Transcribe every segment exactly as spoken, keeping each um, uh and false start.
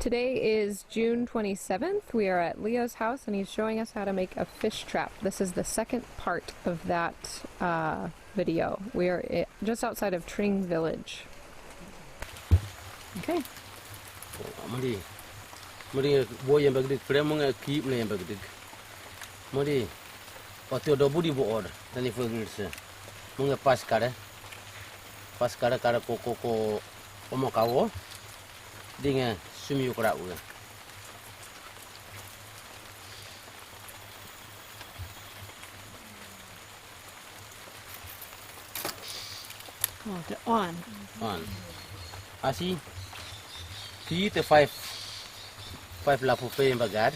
Today is June twenty-seventh. We are at Leo's house and he's showing us how to make a fish trap. This is the second part of that uh, video. We are i- just outside of Tring Village. Okay. Mudi. Mudi boy yang bagdik, pre mung ki mung yang bagdik. Mudi. Otio do budi bo od. Tani fo gilse. Mung pas kare. Pas kare kare ko ko ko omo kawo. Dinge sumi ukra uwe. Oh, the on. On. Asi. Three to five. Five lapu pe yang bagad.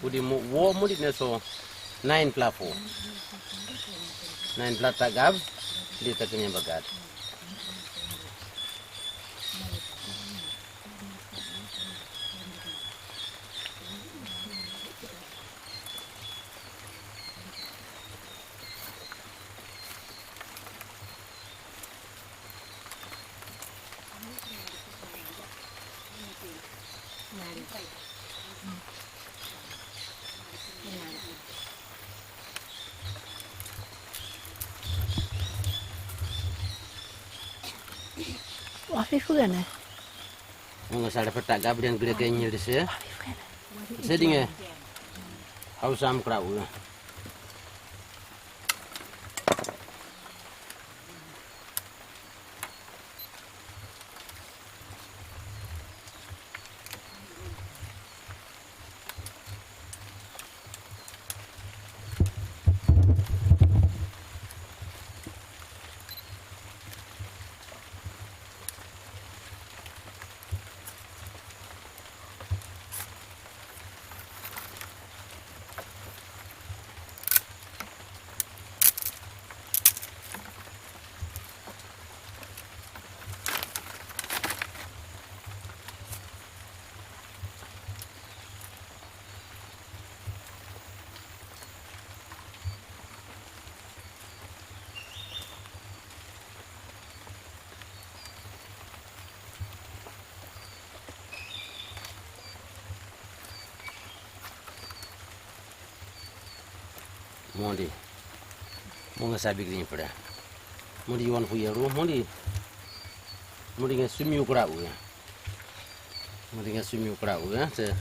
Udi mu wo mudi ne so nine lapu. Nine plat tagab. Di takin yang bagad. Wafi fugane. Mung sa dapat tagab yang gede kenyil dese. Sedinge. Hausam krau. Mudi. Mung sa bigri pura. Mudi wan fu yeru mudi. Mudi nge sumi ukra u ya. Mudi nge sumi ukra u ya. Se.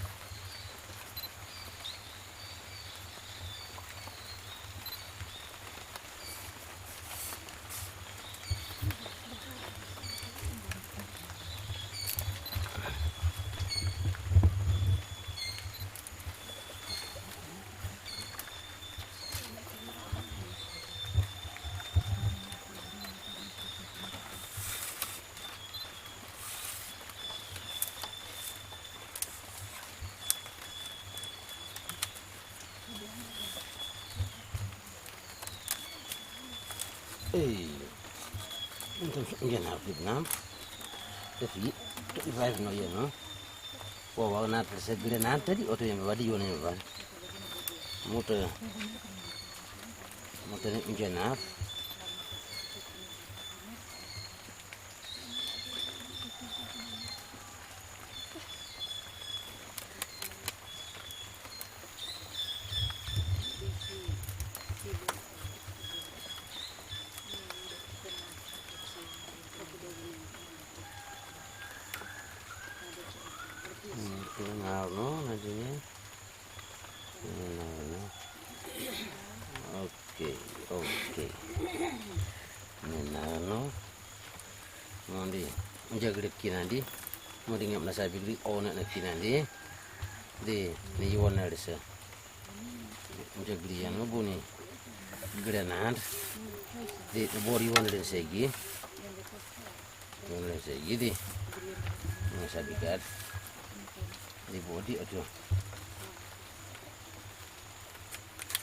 Ei, untung ngen hap Vietnam. Tapi tu ibai no ye no. Wa wa na terse gile na tadi oto yang wadi yone wa. Motor. Motor ni ngen hap. Ngarno nantinya. Ngarno. Oke, oke. Ngarno. Mondi. Unja gede kinandi. Mondi ngap nasa bigri ona na kinandi. Di ni yuan na desa. Unja gede yang buni. Gede nan. Di bori yuan na desa gi. Yuan na desa gi di. Nasa bigat. Di bodi aduh.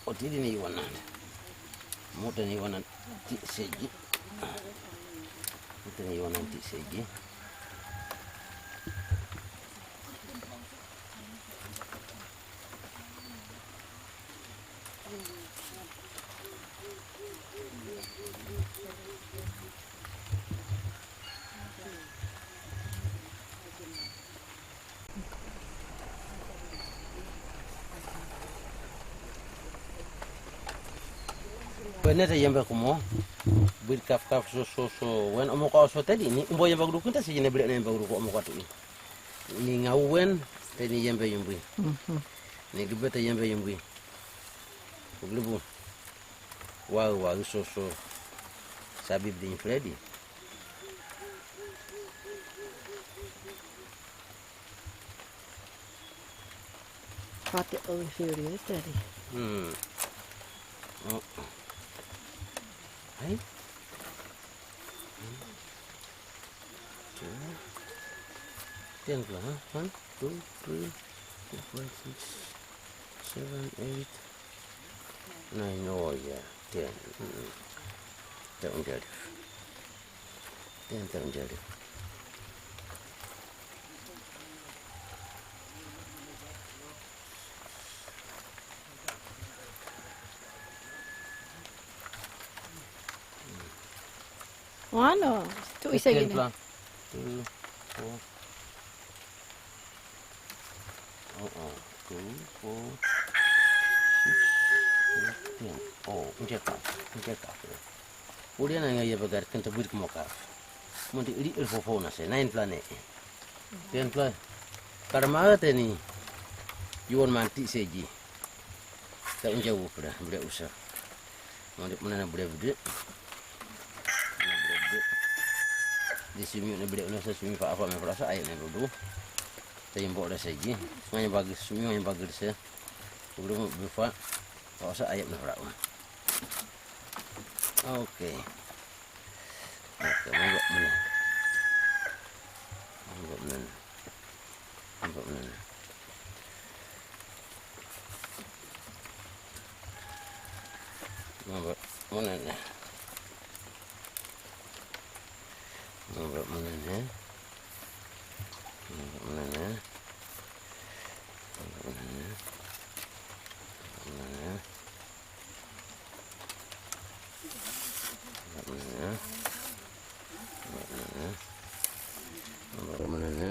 Oti di ni iwanan. Muta ni iwanan ti segi. Muta ni iwanan ti segi. Pene te yembe kumo. Bir kaf kaf so so so. Wen omo ko so tedi ni umbo yembe gudu kunta si jine bire ne yembe gudu ko omo ko tu. Ni nga wen te ni yembe yumbi. Mhm. Ni gbe te yembe yumbi. Uglubu. Wa wa so so. Sabi bidin Freddy. Pati oli furious, Daddy. Hmm. Oh. Hey. Ten pula, ha? One, two, three, four, five, six, seven, eight, nine. Oh, yeah, ten. Mm. Ten, ten. Ten, ten, ten. Wano, tu isa gini. Ten pula. Two, four. Oh, oh. Two, four, six, eight, ten. Oh, unjeka, unjeka. Ulian na nga yaba gar kanta burik mo kaf. Mo di ri el fofo na se, nine pula ne. Ten pula. Karma teni. Yuan manti seji. Ta unja wu pula, bule usa. Mo di muna na bule bule. Muna bule bule. Di sumi na bule una sa sumi fa afa me fa sa ayo ne dudu. Ta yimbo da seji. Nganya bagus sumi nganya bagus se. Bule mo bufa. Fa sa ayo na fa. Okay. Oke, monggo menen. Monggo menen. Monggo menen. Monggo menen. Monggo menen, ya. Monggo menen, ya. Monggo menen, ya. Monggo menen, ya.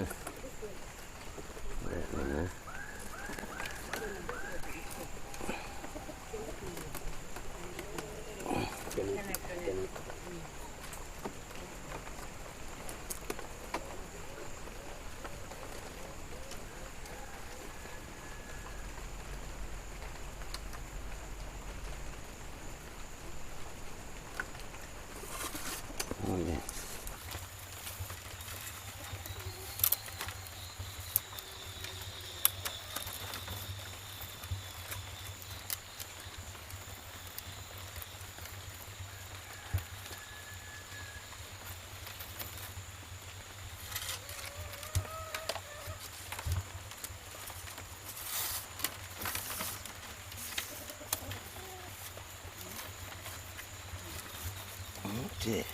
Mute.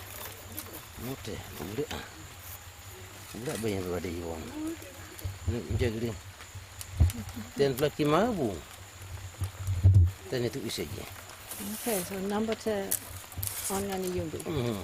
Mute. Mute. Mute ba yang ada iwan. Ni jagri. Ten pula lima ribu. Ten itu isi aja. Okay, so number te on ngani yumbi. Mhm.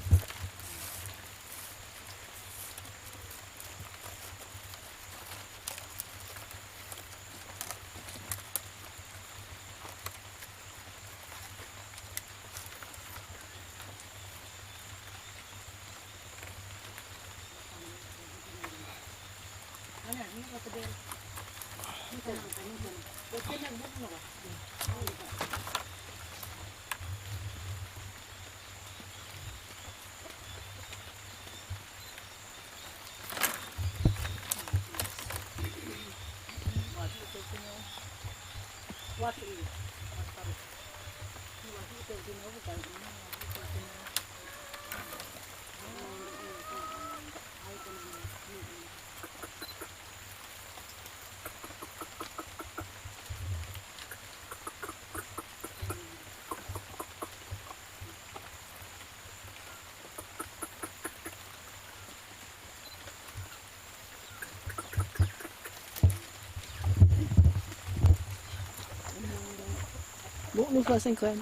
Bu, lu sa sengkuen.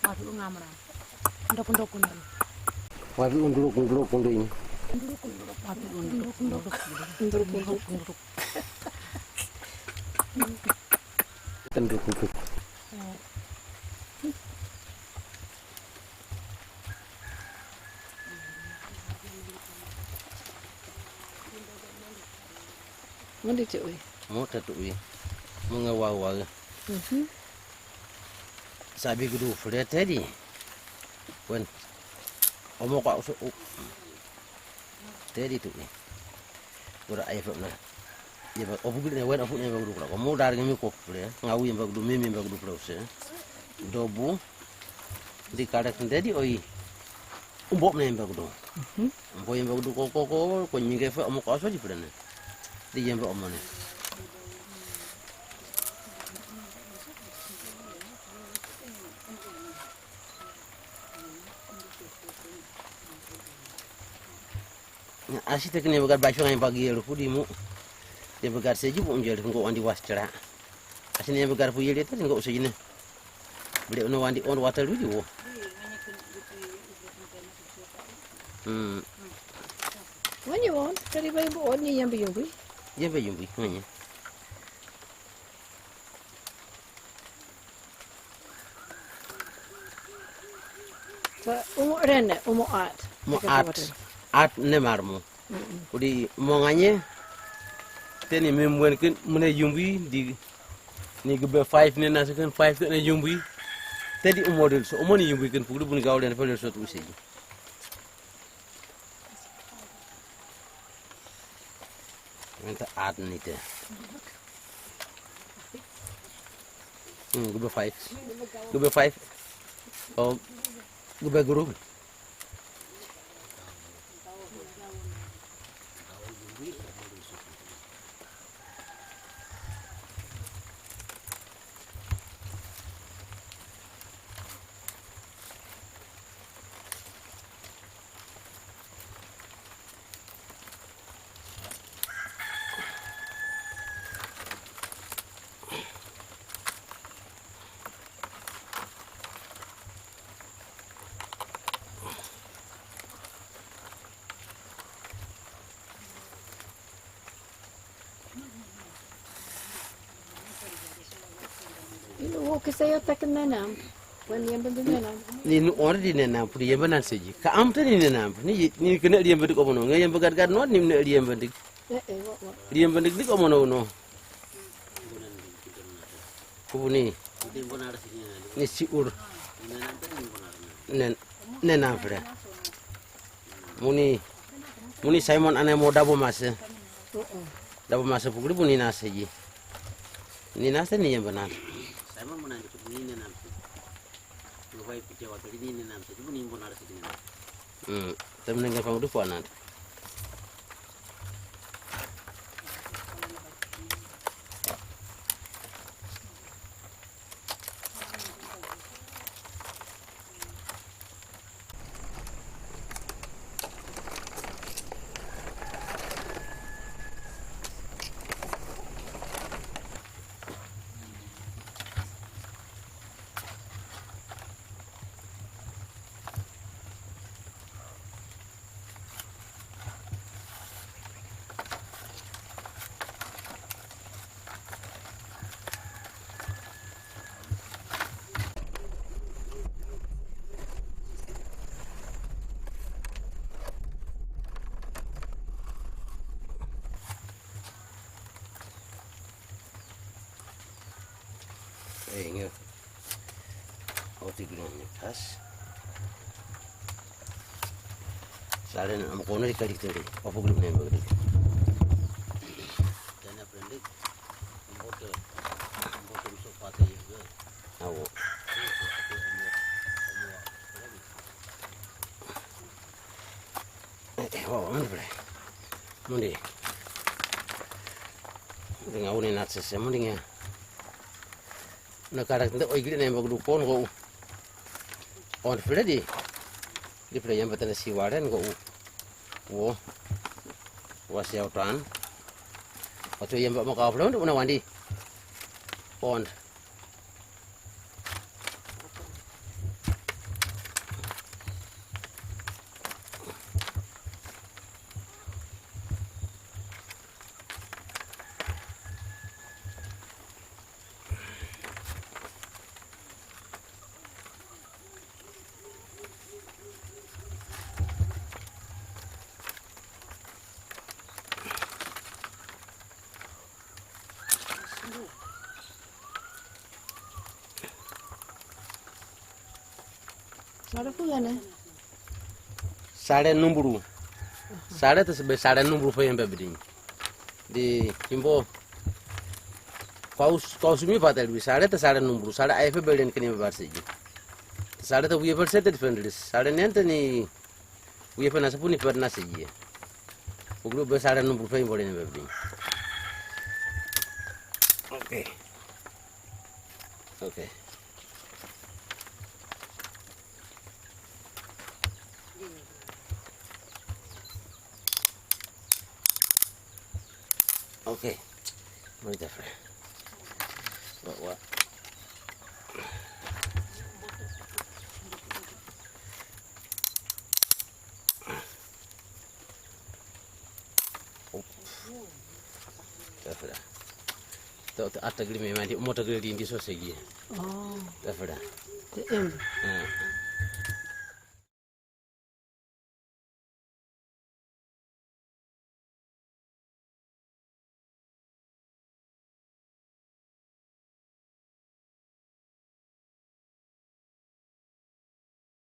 Wapi u ngamra. Ndok, ndok, ndok. Wapi u nduluk, nduluk, nduluk. Wapi u nduluk, nduluk. Nduluk, nduluk, nduluk. Nduluk, nduluk. Mo di tuwi. Mo ta tuwi. Mo nga wa wa. Mhm. Sabi gudu fure tedi. Wen. Omo kwa uso u. Tedi tuwi. Gura ai fam na. Yemba obu gudu ne wen obu ne yemba gudu kura. Mo dar ngami ko fure. Nga wi yemba gudu mimi yemba gudu fure use. Dobu. Di kare tedi oi. Umbo ne yemba gudu. Mhm. Umbo yemba gudu ko ko ko ko nyinge fe omo kwa so di fure ne. Di yemba omo ne. Asi te kene bagar baisho ngai bagi yelu fu di mu. Ye bagar seji bu unjel ngo wandi wastra. Asi ne bagar fu yele te ngo seji ne. Bele ono wandi on water lu di wo. Hmm. Wani won, kari bai bu on ni yambi yumbi. Yambi yumbi, nganye. Sa umo rene, umo at. Mo at, at ne marmo. Mm-mm. Kudi mo nganye, teni mim wen kin mune yumbi di ni gube five ne nasa kin five ne yumbi. Tedi umo dil so, umo ni yumbi kin pugri buni gawle ne pele so tu seji. Wenta at ni te. Hmm, gube five. Gube five. Oh, gube guru. Ino wo kisayo takin nenam. Wan yemba di nenam. Ni nu ori di nenam, pudi yemba nan seji. Ka am tani nenam, ni, ni kena yemba di komono, nge yemba gad gad no, ni ne yemba di. Eh, eh, wa, wa. Yemba di di komono no. Kubuni. Ni si ur. Nen, nenam fre. Muni, muni Simon ane mo dabo mase. Mm-mm. Dabo mase pugri muni nase ji. Ni nase ni yemba nan. Simon mo nan ni ne nam se. Lo bai pite wa tadi ni ne nam se. Muni mo nan se ni nam. Hmm. Tem nengah pang du po nan. Eh, nge. Oti gino ni tas. Salen am kono di kali tele. Opo group name group. Tena friendly. Ambote. Ambote miso pate yege. Awo. Eh, eh, oh, mana boleh? Mundi. Mundi ngau ni nat sese, mundi nge. Na karak nda oi gidi na yamba gudu kon go. On fle di. Di fle yamba tana si waren go. Wo. Wasi autan. Watu yamba mo ka fle una wandi. On. Ngara fu gane? Sare numburu. Sare te sebe sare numburu fe yembe biding. Di imbo. Kau s-, kau sumi patel bi sare te sare numburu. Sare ai fe belen kini bar sigi. Sare te wiye fer sete di fendris. Sare nente ni wiye fe nasa puni fer nasa iye. Ugru be sare numburu fe imbo len be biding. Okay. Okay. Okay. Very different. What, what? Tafra. To, to atagri me mandi mo tagri di ndi so segi. Oh. Tafra. Te em. Ah.